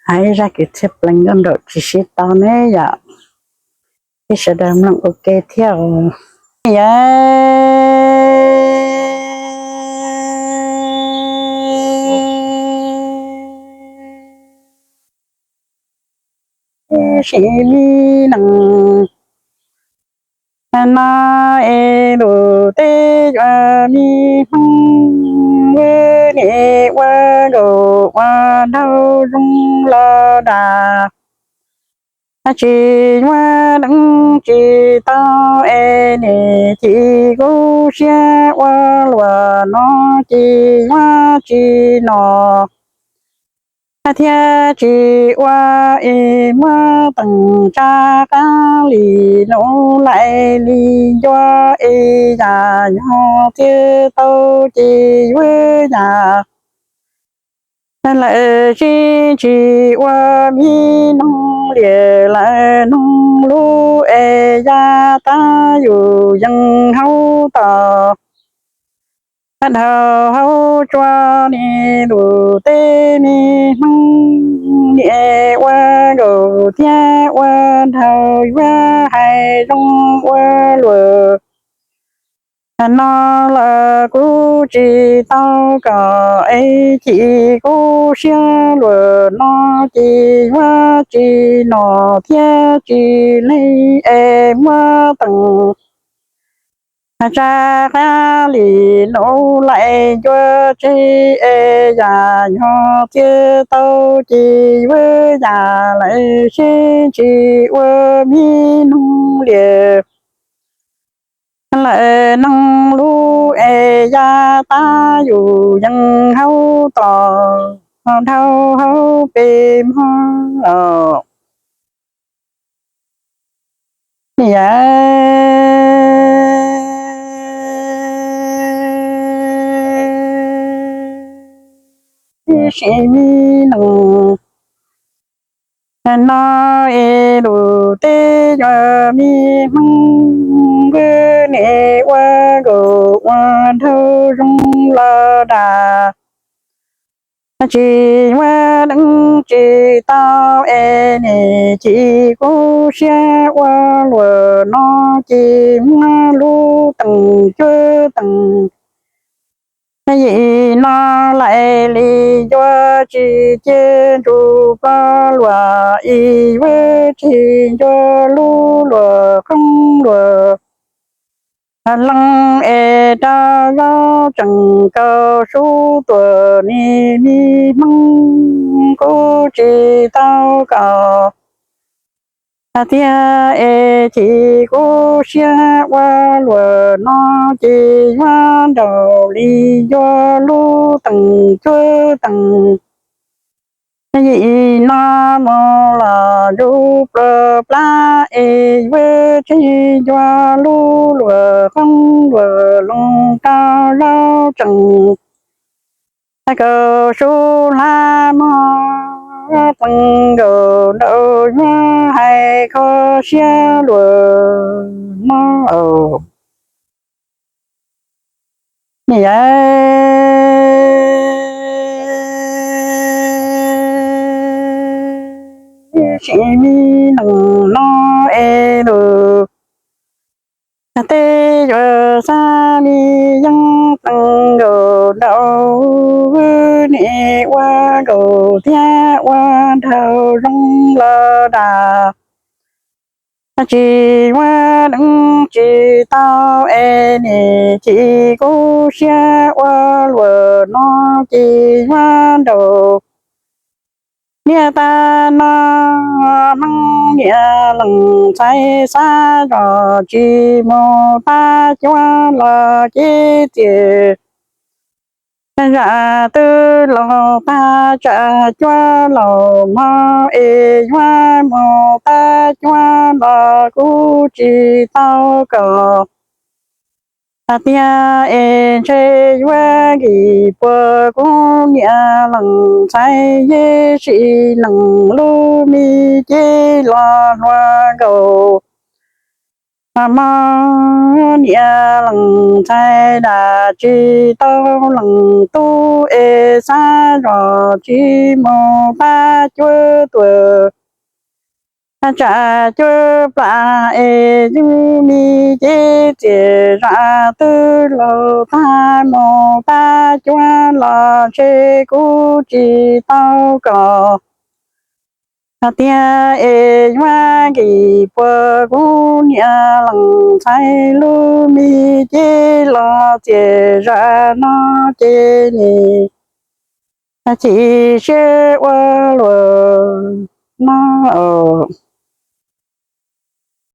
Hais zaj kwv txhiaj pleev nkauj nraum tsis sib tau ne yom. Peb sawv daws mloog ua ke thiab. Yawm Sim Mi Nees, no es lus teb yuav mi Hmoob, wb nim ua nkaus ua nraug zoo los dag. Tsis muaj neeg tsis tau es nim chim kub siab ua luam no, tsis muaj tsis nom thiab tsis ua es muab teem tsa qab li nuj laim li ncua es yam yog txiag tau ces yuav yam lawm sib tsis ua mi noog liam lawm noog lub es yaj tab yus yees haub tom dhau haub tsua ni lus teb mi Hmoob niam ua nkaus thiab ua nraug yuav hais zoo ua luam no los kuj tsis tau kom es chim kub siab luam no ces yuav tsis nom thiab tsis leeg es muab teem tsa qab li nuj laim ncua tseg es yam yog txiag tau ces yuav yam lawm sib tsis ua mi noog liam lawm noog lub es yaj tab yus yees haub tom dhau haub pes mog. Yawm Sim Mi Nees, no es lus teb yuav mi Hmoob, wb nim ua nkaus ua nraug zoo los dag. Tsis muaj neeg tsis tau es nim chim kub siab ua luam no ces muab lub teem cuab teem yim no laim li ncua tsis cia ntsug plo luam es yuav tsis ncua lub luam qoob luam loo es rau zaub tseem kaus sub tuam ni mi Hmoob kuj tsis tau kaus tiag es chim kub siab ua luam no ces yuav nraus li ncua lub teem cuab teem yim no mus los ntsug plua plab es yuav tsis ncua lub luam qoob luam loo rau zaub tseem kaus sub hlab mog pleev nkaus nraum yuav hais kho siab luam mog. Yawm Sim Mi Nees, no es lus teb yuav xab li yeeb pleev nkaus nraum wb nim ua nkaus thiab ua nraug zoo los dag. Tsis muaj neeg tsis tau es nim chim kub siab ua luam no ces yuav nraus niaj tag no. Hmoob niam lees txhais xav zos tsis mus pab cuab los ces txias zam twb laus tag tsam cuab laus mog es yuav mus pab cuab los kuj tsis tau kom tiag es ntshe yuav nkim puas kub niam lees txhais yej sim nees lub me ceg los hluas nkaus Mog niam leej ntxhais dab tsi tau leej tub es xav zos tsis mus pab cuab tuag, tsam cuab plam es yug me cev txias zam twb laus tag mus pab cuab los ntshe kuv tsis tau kom tiag es yuav nkim puas kuv niam leej ntxhais lub me cev los txias zam no ces nim chim siab ua luaj no.